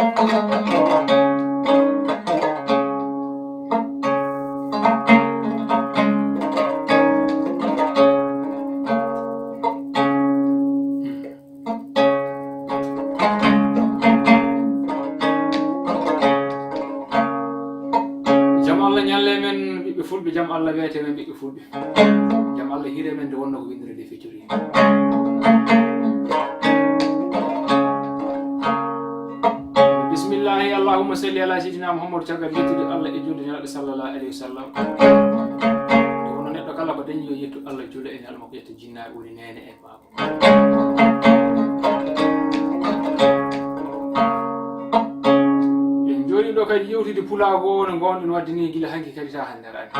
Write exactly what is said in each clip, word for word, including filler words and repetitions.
Jam Allah ñalle men ɓiɓɓe fulɓe, jam Allah weete men ɓiɓɓe fulɓe. Jam Allah hiire men nde wonno ko winndere nde feccori. Bismillahi, Allahumma salli ala Sayyidina Muhammad, caggal yettude Allah e julde Nelaaɗo sallallahu alayhi wa sallam. Nde wonno neɗɗo kala ko dañi yo yettu Allah, juula e Nelaaɗo makko, ƴetta jinnaaɓe woni neene e baaba. En jooɗii ɗo kadi yewtude pulaagu o no ngoowno-ɗen waɗde ni gila hanki kadi taa hannde araani.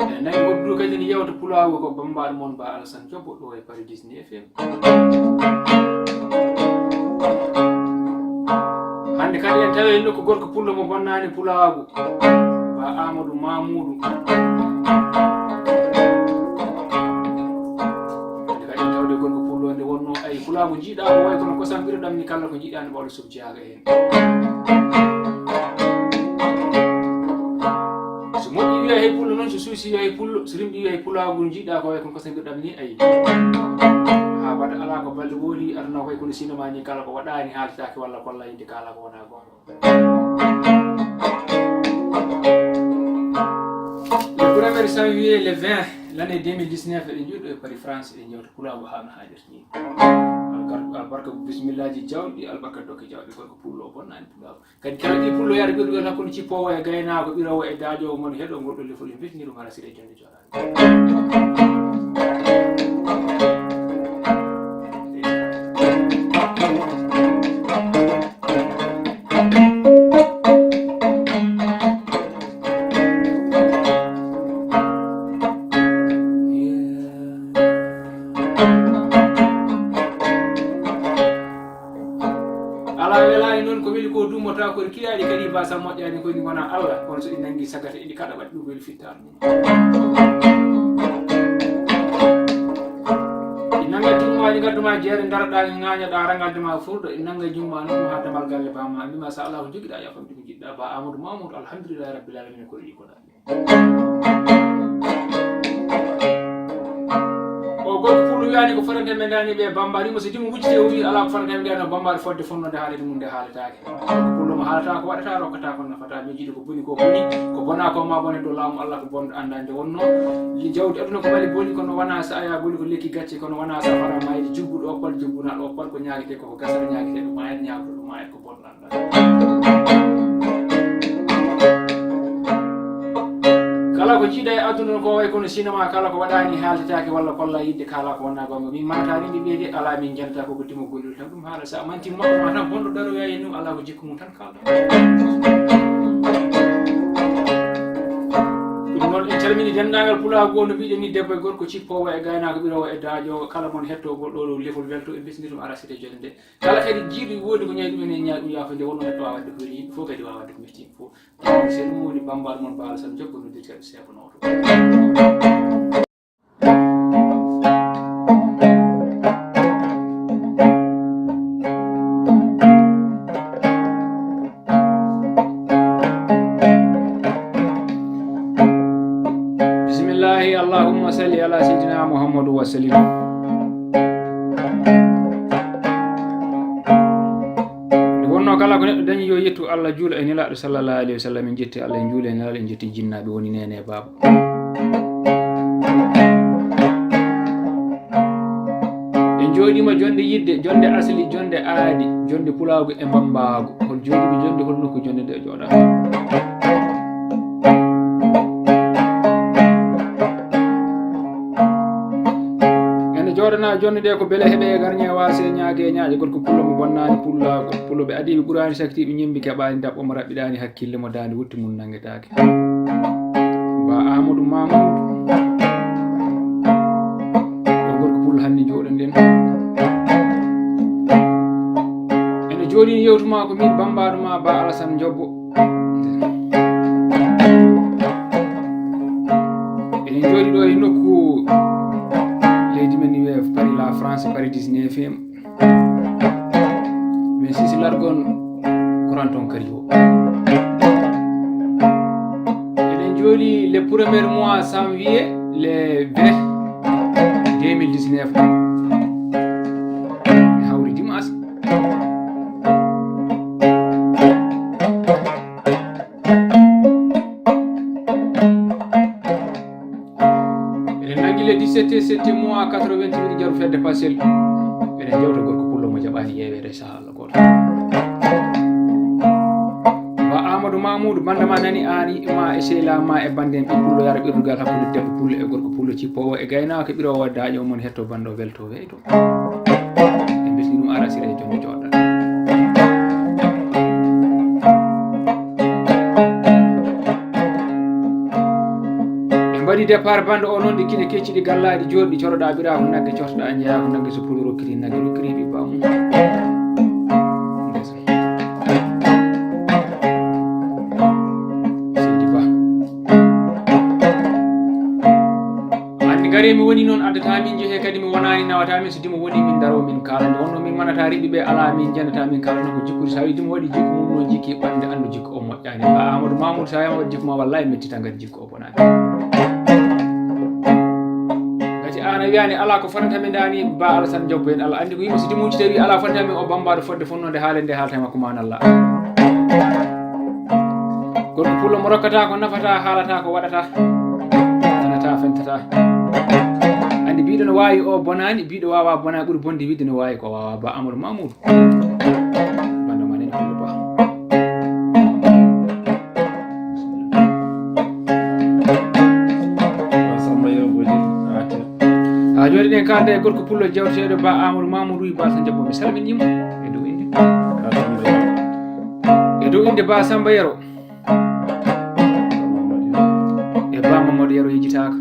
En nani goɗɗo kadi ne yewta pulaagu ko bammbaaɗo mon Ba Alassane Diop ɗo e Paris dix-neuf F M. Hannde kadi en tawi nokku gorko pullo mo bonnaani pulaagu, Ba Amadou Mamoudou. Hannde kadi en tawde gorko pullo nde wonno ay pulaagu jiiɗa ko way kono kosam ɓiruɗam ni kala ko jiiɗa ne ɓawɗo sob jeyaaga heen. So moƴƴi wiya he pullo noon, so suusi wiya he pullo, so rimɗi wiya he pulaagu jiiɗa ko way kono kosam ɓiruɗam ni ayi. Haa mbaɗa alaa ko balɗe woodi aduna ko way kono sinema ni kala ko waɗaani haaltaake walla kolla yimɓe kaala ko wonaa goonga. Le premier janvier, le vingt, l'année deux mille dix-neuf, eɗen jooɗi ɗo e Paris, France, eɗen jewta pulaagu haa no haanirta ni. Alkar-, albarka bismillaaji jawɗi, albarka dokke jawɗi, gorko pullo o bonnaani pulaagu. Kadi kala ɗi pullo yaade ɓirɗugal hakkunde cippoowo e gaynaako, ɓiroowo e daajoowo mon heɗo ngol ɗo lefol e mbisniiɗo mara sire jonde jooɗaade. Alaa welaani noon ko weli ko duumata ko kiyaɗi kadi mbasa moƴƴaani ko ni wona Allah kono so ɗi nanngi sagata eɗi kaɗa waɗi ɗum weli fittaano. Ɗi nannga jummaaji ngaddu ma jeere ndaraɗa ŋaañaɗa rangalde ma furɗo ɗi nannga jumma noon haa damal galle ba ma mbima sa Allah ko jogiɗa yafam ɗum jiɗɗa ba Amadou Mamoudou alhamdulillahi rabbil alamina ko ɗi koɗa. O gorko pullo wiyani ko fotante men dani ɓe bambari mo so jimo wujjite o wi ala ko fotante men dani bambari fodde fonnode haalede mum nde haaletaake. Gorko pullo mo haalata ko waɗata rokkata ko nafata mijiɗo ko boni ko boni ko bona ko ma bone dow laamu Allah ko bonɗo anda nde wonno. Jawdi aduna ko bali boni kono wona sa aya boni ko lekki gacce kono wona sa fara mayde jubbuɗo oppal jubbunaɗo oppal ko ñaagete koko gasata ñaagete ɗo mayat ñaagɗo ɗo mayat ko bonɗo. Kala ko jiiɗa e aduna ko way kono sinema kala ko waɗani haaltitaake walla kolla yidde kala ko wonna gonga min matani ɓe ɓeyde ala min janta koko timo golliri tan ɗum haala sa manti moɗo ma tan bonɗo daroya e num ala ko jikku mum tan kalɗo. Ɗum noon en calmini denndaangal pulaagu o no mbiɗen ni debbo e gorko cippowo e gaynako ɓirowo e daajo kala mon hettogol ɗo ɗo lefol welto e bismiɗum ara site jolde nde. Kala kadi jiiɗo woodi ko ñawi ɗumen e ñawi ɗum yaafo nde wonno neɗɗo wawa wadde ko weli yimɓe fof kadi wawa wadde ko metti yimɓe fof. Ɗum se ɗum woni bambaɗo mon Ba Alassane Jobbo noddirteɗo seeɓanooto. Bismillahi, Allahumma salli ala Sayyidina Muhammadu wa sallim. Nde wonno kala ko neɗɗo dañi yo yettu Allah juula e Nelaaɗo sallallahu alayhi wa sallam en jetti Allah en juula e Nelaaɗo en jetti jinnaaɓe woni nene e baaba. En jooɗiima jonde yidde jonde asli jonde aadi jonde pulaagu e mbammbaagu hol jooɗiiɓe jonde hol nokku jonde nde jooɗa. Ene jooɗana jonde ɗe ko bele heɓe garñe waase ñaage ñaaƴe gorko pullo mo bonnaani pullaago pullo ɓe adiiɓe ɓuraani saktiiɓe ñembi keɓaani daɓɓo mo raɓɓiɗaani hakkille mo daande wutti mum nanngetaake. Ba Amadou Mamoudou ɗo gorko pullo hannde jooɗoɗen ene jooɗi yewtuma ko min bambaɗo ma Ba Alassane Jobbo. Eɗen jooɗi ɗo e nokku leydi men ni wiye Paris la France Paris dix-neuf Sisi largon kuranton kadi o. Eɗen jooɗi le premier mois janvier, le vingt deux mille dix-neuf. Mi hawri dimanche. Eɗen nangi le dix-sept septième mois quatre-vingt-huit, jaru fedde Passel. Eɗen jewta gorko pullo mo jaɓaani yeeweede e sahaa Allah gooto. Ba Amadou Mamoudou, banda ma nani aani ma e sehilaa ma e bande en ɓiɓɓe pullo, yara ɓirdugal hakkunde debbo pullo e gorko pullo, cippoowo e gaynaako, ɓiroowo daaƴo mon, hetto bando welto weyto. En mbeltini ɗum Aala Siree e jonde jooɗɗa. En mbaɗi départ bande o noon, ɗi kine kecciɗi gallaaɗi jooɗɗi, coroɗa ɓira ko nagge, cortoɗa njeeya ko nagge, so pullo rokkiti nagge, rokkiti ɓiɓɓa mum. Ndesa. Seydi Ba. Anndi gare mi woni noon addata min jehe kadi mi wonaani nawata min, so dimo woni min daro min kaala. Nde wonno min manata riɓɓe ɓe ala min jannata min kaala noon ko jikkude. So a wi dimo waɗi jikku mum noon jikki ɓannde anndu jikku o moƴƴaani. Ba Amadou Mamoudou, so a yama waɗi jikku ma wallahi mettita ngati jikku o bonaani. Ngati aan a wiyaani ala ko fotanta min daani Ba Alassane Diop en. Allah anndi ko yimo so dimo wucci tawi ala fotanta min o bambaɗo fodde fonnode haale nde haalta e makko manalla. Gorko pullo mo rokkata ko nafata, haalata ko waɗata, tanata fentata. Anndi biɗo no waawi o bonaani, biɗo waawa bonaani ɓuri bonde wiide no waawi ko waawa. Ba Amadou Mamoudou. Banda ma nani pullo Ba. Ba Samba Yero Boji, Atia. Ha jooni ɗen kaalda e gorko pullo jewteteeɗo Ba Amadou Mamoudou Ba Alassane Diop, mi salmini mo e dow innde. Ba Samba Yero. E dow innde Ba Samba Yero. E Ba Mamadou Yero yejjitaaka.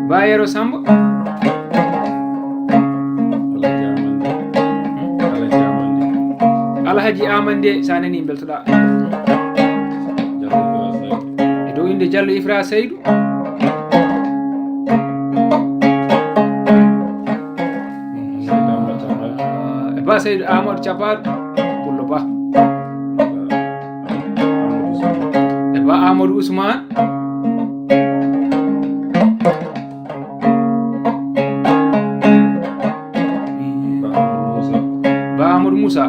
Ba Yero Samba. Alhaji Amande, sa nani beltoɗa. E dow innde Diallo Ifra Seydou. E Ba Seydou Amadou Capaɗo, pullo Ba. E Ba Amadou Ousmane. Ba Amadou Moussa.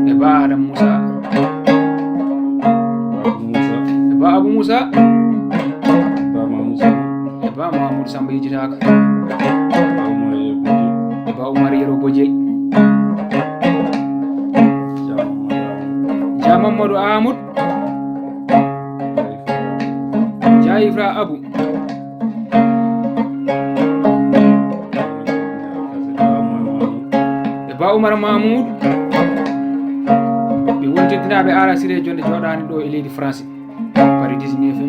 E Ba Adam Moussa. E Ba Abou Moussa. E Ba Mamoudou Samba yejjitaaka. E Ba Oumar Yero Bojey. Ja Mamadou Amadou. Ja Ifra Abou. E Ba Oumar Mamoudou. Ɓe woni teddinaaɓe Aala Siree jonde jooɗaani ɗo e leydi France. Paris dix-neuf.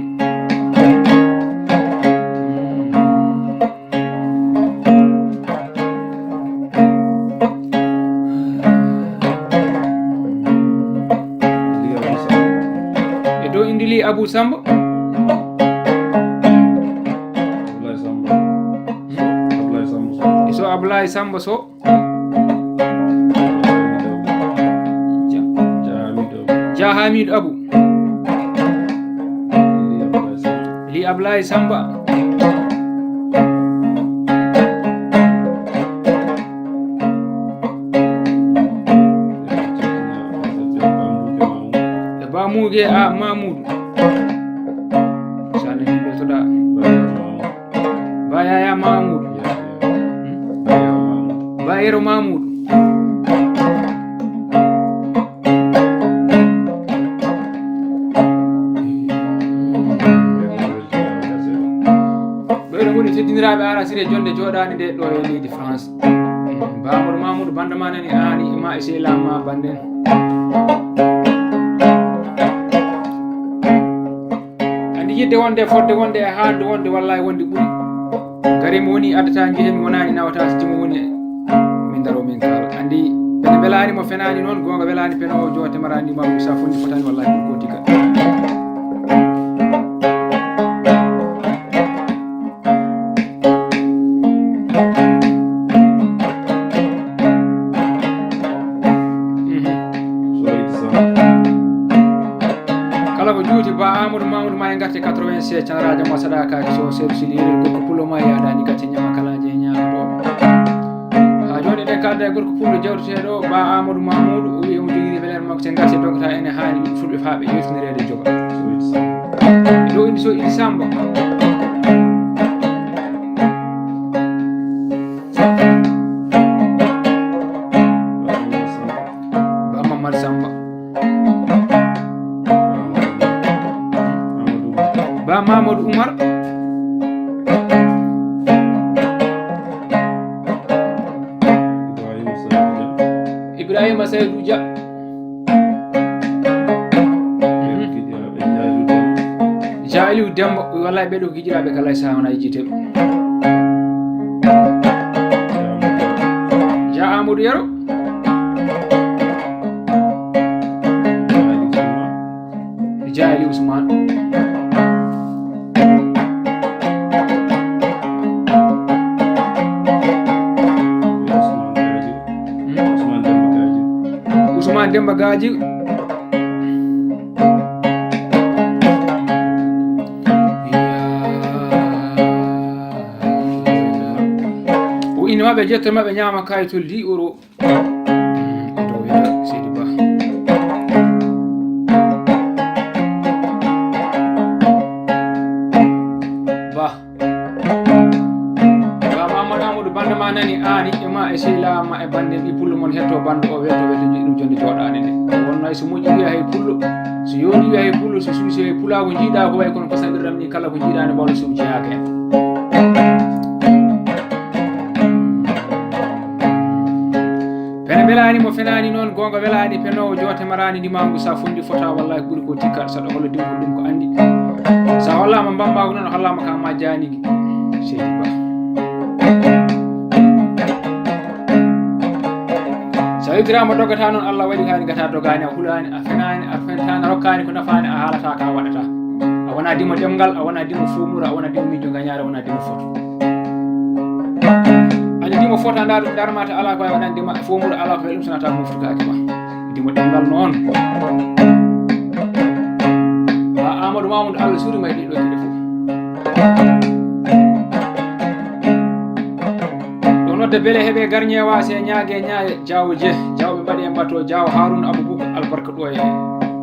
E dow indi li Abou Samba. Ablaye Samba. Ablaye Samba Sow. E so Ablaye Samba Sow. Ja. Ja Hamidou Abou. Li Ablaye Samba. E Ba Mouge a Mamoudou. Sa nani beltoɗa. Ba Yaya Mamoudou. Ba Yero Mamoudou. Ɓeɗo ngoni teddiniraaɓe Aala Siree jonde jooɗaani nde ɗo e leydi France. Ba Amadou Mamoudou, banda ma nani aani ma e sehilaa ma banden. Anndi yiɗde wonde, fodde wonde e haalde wonde, wallahi wonde ɓuri. Gare mi woni addata njehe mi wonaani nawata, so jimo woni min daro min kaala. Anndi pene mbelaani mo fenaani noon, goonga welaani pene o joote maraani ma sa fondi fotaani, wallahi ko gooti ka. Kala ko juuti ba Amadou Mamadou ma e garte quatre-vingt-seize canaraajo ma saɗa kaaki so seeɗu sili yeru ko ko pulo ma yaadaani gacce ñama kalaaji e ñaago ɗo. Ha jooni eɗen kalda e gorko pullo jawteteeɗo ba Amadou Mamadou o wi'i omo jogii beleer makko te garte dogata ene haani ɓiɓɓe fulɓe faa ɓe yewtinireede joga. Ɗo indi so indi Samba. Ba Mamadou Samba. Ba Mamadou Oumar. Ibrahima Saydou Dia. Jaaliw Demba, wallaay ɓeɗo ko gijiraɓe kala sa wona yejjiteɓe. Ja Amadou Yero. Jaali Ousmane. Ousmane Demba Gaji. O ina maɓe jetto maɓe ñaama kayitol dix euros. Oto wiɗo Seydi Ba. Ba. Ba Mamadou Amadou bande ma nani aani e ma e sehilaa ma e bande ɓi pullo mon hetto bande o weto weto jiɗi ɗum jonde jooɗaade nde. Wonno hay so moƴƴi wiya hay pullo, so yooɗi wiya hay pullo, so suusi hay pulaagu jiiɗa ko way kono ko sandirɗam ni kala ko jiiɗaani mbawlo so jeyaaka en. Pene mbelaani mo fenaani noon goonga welaani penoowo joote maraani ndimaangu sa fondi fota wallahi ɓuri ko tikka saɗa holla dimbo ɗum ko anndi sa hollama mbambagu noon hollama ka ma jaanigi seydi ba sa yewtirama dogata noon allah waɗi kaani gata dogani a hulani a fenaani a fentani a rokkani ko nafani a haalata ka waɗata a wona dimo ɗemngal a wona dimo fumura a wona dimo miijo gañare a wona dimo foto Ani dimo fota nda ɗum darmata ala ko waɗande ma fomuru ala ko ɗum sonata moftukaaki ma dimo ɗemngal noon ma amadou mamoudou allah suuri may ɗiɗo kiɗe fof ɗo nodde beele heɓe garñewa se ñaage ñaaye jawo je jawɓe mbaɗi e mbato jawo haruna abou bouk albarka ɗo e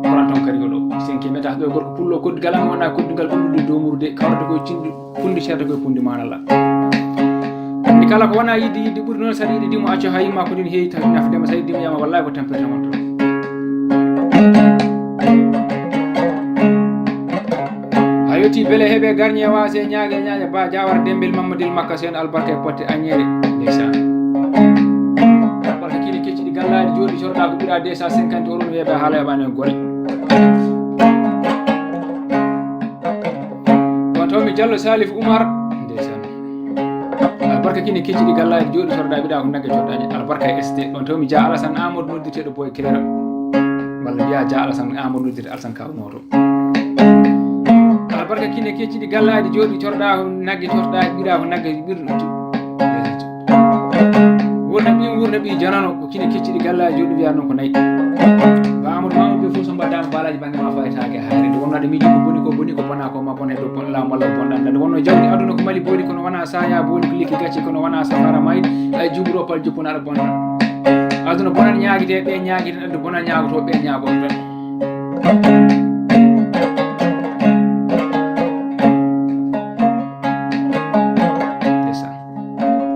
koranton kadi ko ɗo cinquième étage ɗo e gorko pullo koddigal am wona koddigal ɓurɗude domuru de kawrata koye cinɗi pundi ceerta koye pundi manalla ni kala ko wona yidde yidde ɓuri noon saɗa yiɗi dimo acco ha yimma ko ɗin heewi tawi nafdema sa yiɗi dimo yama wallahi ko tampirta mon tan a yetti beele heeɓe garñe wase ñaage ñaage ba jawar dembel mammadil makka sen albarka e potte añere ndeysan albarka kine kecciɗi gallaɗi joɗi coroɗa ko ɓuura deux cent cinquante euro no weeɓe haala yoɓani en gole ɗon tawmi diallo salif oumar ndeysan albarka kine kecciɗi gallaji joɗi torɗa wiɗa ko nagge torɗaji albarka e st ɗon tawmi dia alassane amadou noddirteɗo boy claire walla mbiya dia alassane amadou noddirte alassane kaw moto albarka kine kecciɗi gallaji joɗi torɗa ko nagge torɗaji ɓiɗa ko nagge ɓirɗo wurna ɓi wurna ɓi janano ko kine kecciɗi gallaji joɗi mbiya noon ko nayi ba amadou mamadou ɓe fof so mbaddama balaji bangge ma faytake hayre nde wonno aɗa miiji ko boni ko boni ko bona ko ma bona e ɗo bon laamu walla bonɗan nde wonno jawdi aduna ko mali booni kono wona saya booni ko lekki gacce kono wona safara mayi ay juburo pal joppuna aɗa bonɗan aduna bonan ñaagite ɓe ñaagiten aduna bonan ñaagoto ɓe ñaagoto tan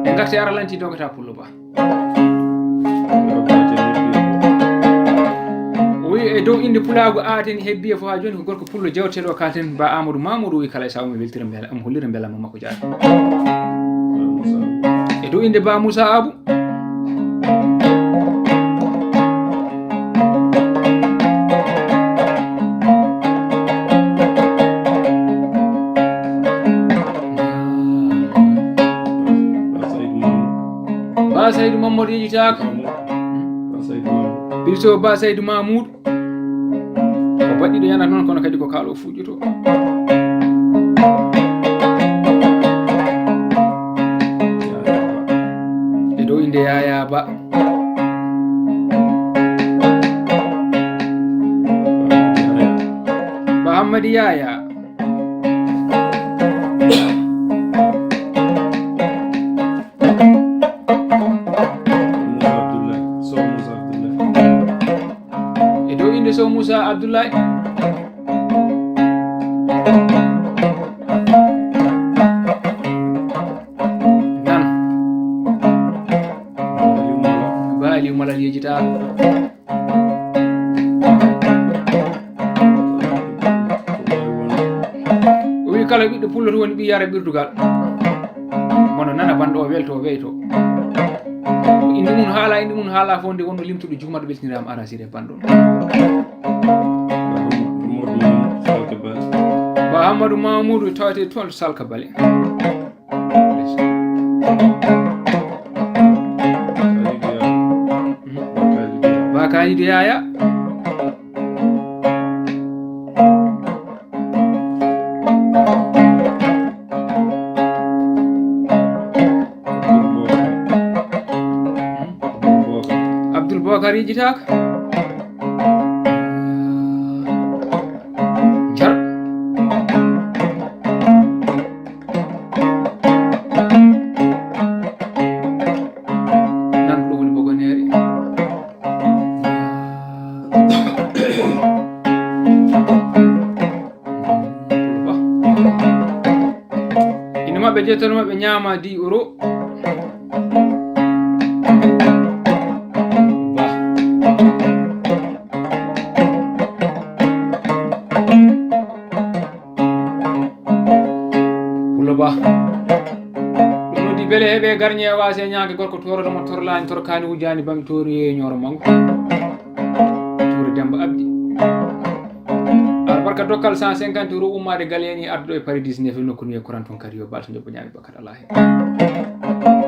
e garte ara lanti dogata pullo ba o wi e dow inde pulaagu aaten hebbiye fof haa jooni ko gorko pullo jewteɗo kalten ba amadou mamoudou wi kala e sawo mi weltira mbela omo hollira mbelama makko jaata e dow inde ba moussa abou ba saydou mamadou yejitaka pilso ba saydou mamoudou ko baɗɗiɗo yanata noon kono kadi ko kaalo fuuƴoto e dow inde yaya ba Yaya. Moussa Abdoulaye, Sow Moussa Abdoulaye. E dow innde Sow Moussa Abdoulaye. Nan. Ba Aliou Malal yejjitaako. O wi kala ɓiɗɗo pullo to woni ɓiy yara ɓirdugal. Mono nana banɗo o welto o weyto. Inde mum haala, inde mum haala fof nde wonno limtuɗo jumaɗo ɓeltiniraama arasire banɗon. Ba Hammadou Mamoudou tawete toon to Salka Bale. Ba Kalidou Yaya. Abdoul Bokar yejjitaaka. Jar. Nan ko ɗum woni bogoneeri. Ina maɓɓe jettano maɓɓe ñaama di euro. Ba. Pulo Ba. Ɗum noddi bele heɓe garñe e waase ñaage gorko toroɗo mo torlaani torkaani wujjaani bami tori e ñooro mango. Tuure Demba Abdi. Albarka dokkal cent cinquante euro ummaade Galeeni arduɗo e Paris dix-neuf e nokku nuyee Koranton kadi yo balto njobbo ñaami bakkat Alaahi.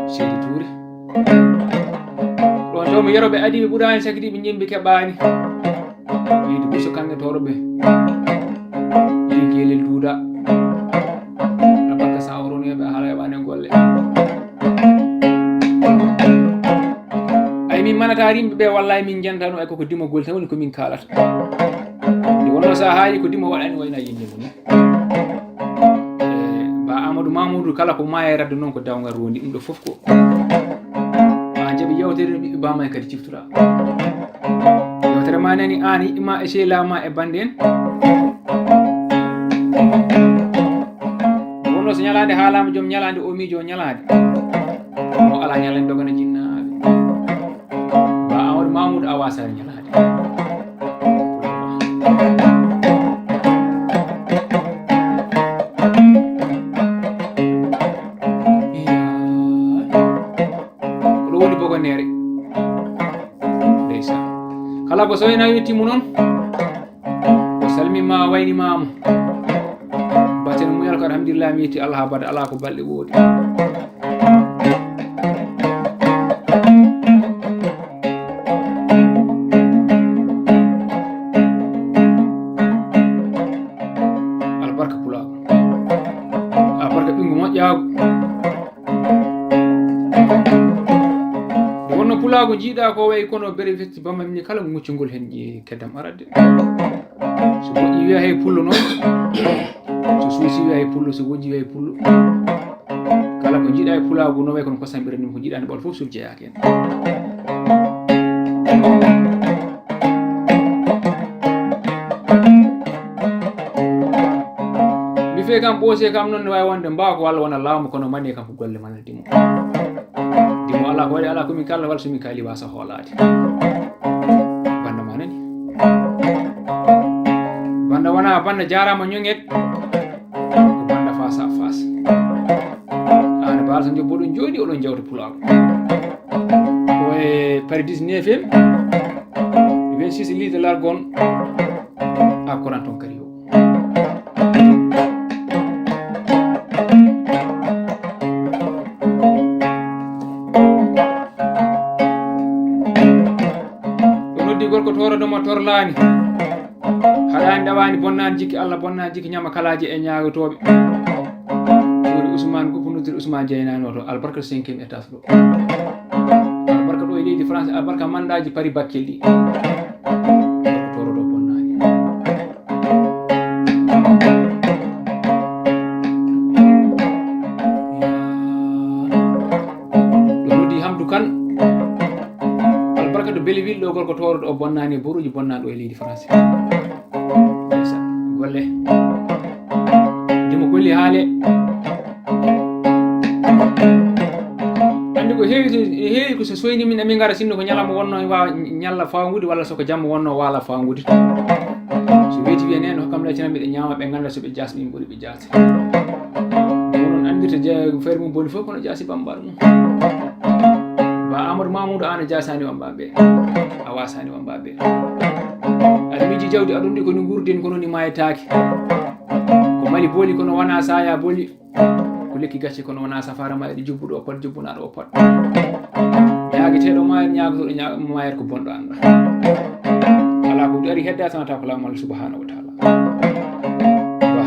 Seydi Tuure. Ɗon taw mi yeroɓe adi ɓe ɓuraani sakiti ɓe ñembi keɓaani. Wiide buso kanŋe toroɓe. Wiide gelel duuda. Albarka sa oronoɓe hala yoɓane golle. Ay min manata rimɓe ɓe wallahi min jantano ay koko dimagol tan woni ko min kalata. Nde wonno sa haali ko dimo waɗani wayna yimɓe mum. Eh, ba Amadou Mamoudou kala ko maaye radde noon ko dawngal rondi ɗum ɗo fof ko ma jaɓi yewtere no ɓiɓɓe bamay kadi ciftora. Yewtere ma nani an yiɗɗima e sehlama e bande en. Wonno so ñalande haalama joom ñalande o miijo ñalande. O ala ñalande dogana jinnaɓe. Ba Amadou Mamoudou a wasani ñalade. Ko ɗum woni bogonere. Ndeysan. Kala ko soyna yettimu noon. O salmima waynimama. Batten muyal ko alhamdulillah mi yetti Allah ha bada ala ko balɗe woodi. Albarka pulaagu. Albarka ɓingu moƴƴaagu. Nde wonno pulaagu jiiɗa ko wayi kono bere fetti bamam ni kala muccugol hen ƴi keddam aradde. So moƴƴi wiya hay pullo noon. So suusi wiya hay pullo, so wojji wiya hay pullo. Kala ko jiiɗa e pulaagu no way kono kosam ɓiranima ko jiiɗani ɓol fof sur jeyaaki en. Mi fee kam ɓoose kam noon ne wawi wonde mbaa ko walla wona laamu kono mani kam ko golle mana dimo. Dimo ala ko waɗi ala komin kalna walla somin kaali wasa hoolaade. Banda ma nani. Banda wona banda jarama ñoŋet. Ko banda face à face. An baal so jobbo ɗon jooɗi oɗon jawta pulaagu. Ko e Paris dix-neuf en. Vingt-six litres largon. A koran ton kadi o. O noddi gorko toroɗo mo torlaani. Haɗaani ɗawaani bonnaani jikki Allah bonnaani jikki ñama kalaaji e ñaagotooɓe. Tuuri Usmaan Guppu noddiri Usmaan Jeynaani oto albarka cinquième étage ɗo. Albarka ɗo e leydi France albarka mandaaji Paris Bakel ɗi. Gorko toroɗo bonnaani. Bonnaani e boruuji, bonnaani ɗo e leydi France. Ndeysaan, golle. Dimo golli haale. Anndi ko heewi, heewi ko so soyni min, emin ngara sinno ko ñalawma wonno waawa ñalla fawangude, walla so ko jamma wonno waala fawangude. So weeti wiya neene hokkam lecce tan, miɗa ñaama, ɓe ngannda so ɓe jaasi, min ɓuri ɓe jaasi. Ko onon anndirta je-, feere mum boni fof kono jaasi bambaɗo mum. Ba Amadou Mamoudou, an a jaasaani wammbaaɓe. A waasaani wammbaaɓe. Aɗa miiji jawdi aduna ndi ko ni nguurden, kono ni maayataake. Ko mali booli kono wonaa saaya booli. Ko lekki gacce kono wonaa safaara ma, eɗi jubbu ɗo pot, jubbu naa ɗo pot. Ñaageteeɗo maayat, ñaagotooɗo ñaa-, maayat ko bonɗo annda. Alaa ko ari hedda tan tawa ko laamu Allah subhanahu wa taala. Ba.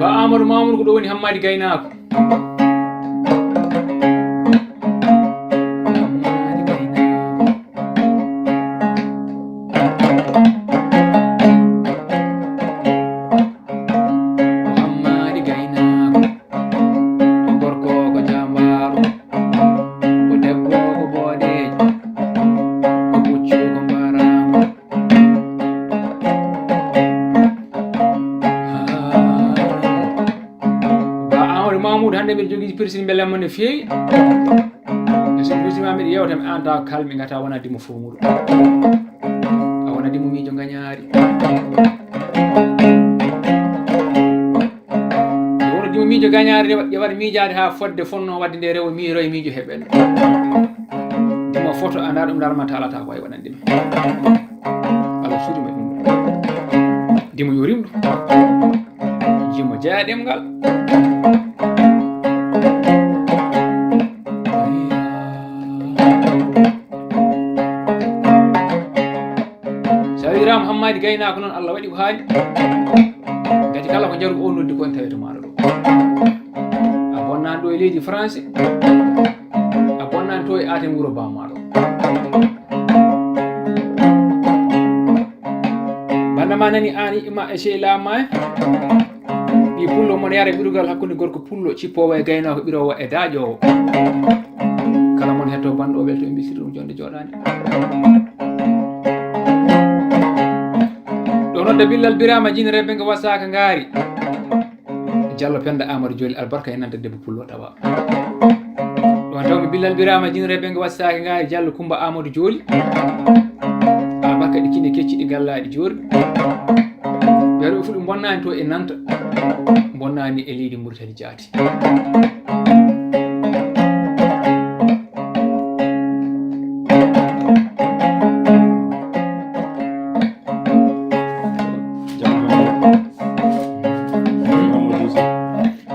Ba Amadou Mamoudou ko ɗo woni Hammadi Gaynako. Hammadi Gaynako. Ko Hammadi Gaynako. Ko gorko ko jambaaru. Ko debbo ko boɗeejo. Ko puccu ko mbarangu. Ba Amadou Mamoudou, hannde mbiɗa jogii pirsin mbelamma no feewi. E so pirsin ma mbiɗa yewta mi anta kalmi ngata wona dimo fomuɗo. A wona dimo miijo ngañaari. Nde wonno dimo miijo gañaari, rewa, ƴewata miijaade haa fodde fonnoo waɗde nde rewo miiro e miijo heɓen. Dimo foto a ndaar ɗum, ndaar ma taalata ko ay waɗan dimo. Allah suuɗi ma ɗum. Dimo yo rimɗo. Jimo jeya ɗemngal. So a wiraama Hammadi Gaynaako noon, Allah waɗi ko haani. Ngati kala ko njaru o noddi ko en tawete maaɗa ɗo. A bonnaani ɗo e leydi France, a bonnaani to e aaten wuro bammaɗo. Banda ma nani aan ima e sey laama e. Ɓii pullo mon yara ɓirugal hakkunde gorko pullo cippoowo e gaynaako ɓiroowo e daaƴoowo. Kala mon hetto banndo o welto e mbisiri ɗum jonde jooɗaande. Ɗo nodda Billal Birama Jin Rebbe nga wasaaka ngaari. Jallo Penda Amadou Joli albarka e nanta debbo pullo tawa. Ɗon tawmi Billal Birama Jin Rebbe nga wasaaka ngaari Jallo Kumba Amadou Joli. Albarka ɗi kine kecci ɗi gallaɗi jori. Ɓeɗo ɓe fuɗi bonnaani to e nanta. Bonnaani e leydi Mauritanie jaati.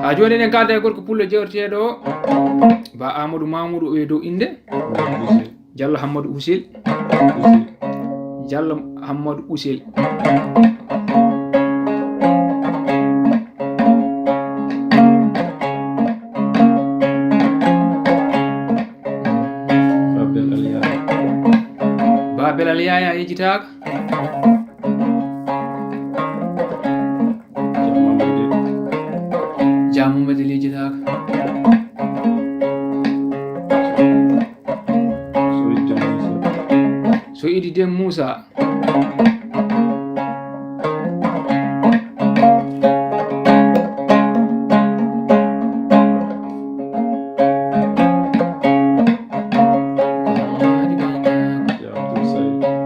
Ha jooni eɗen kaalda e gorko pullo jewteteeɗo o, Ba Amadou Mamoudou, o e dow innde Jallo Hammadou Ousil. Jallo Hammadou Ousil. Babel Aliyaya. Babel Aliyaya yejjitaaka. Jamu Madi yejjitaaka. So idi Dem Musa.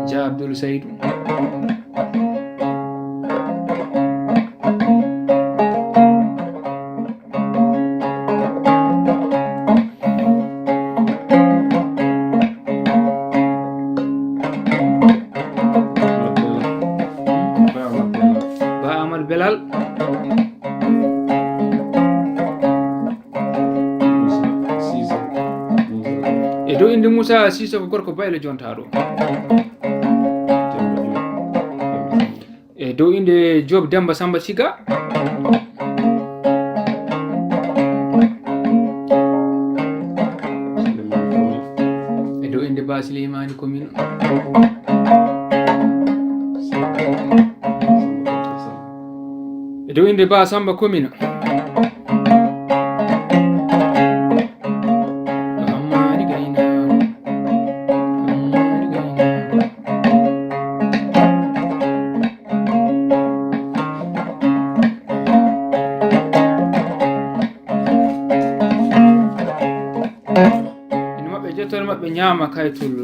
Ja Abdul Saidu. Ba Amadou Belal. E dow innde Moussa Cissokho, gorko Baylo jontaaɗo. E dow innde Diop Demba Samba Siga. Komino. E dow innde Ba Samba Komino. Hammadi Gaynaaru. Hammadi Gaynaaru. Ino maɓɓe, jottore maɓɓe ñaama kay tullu.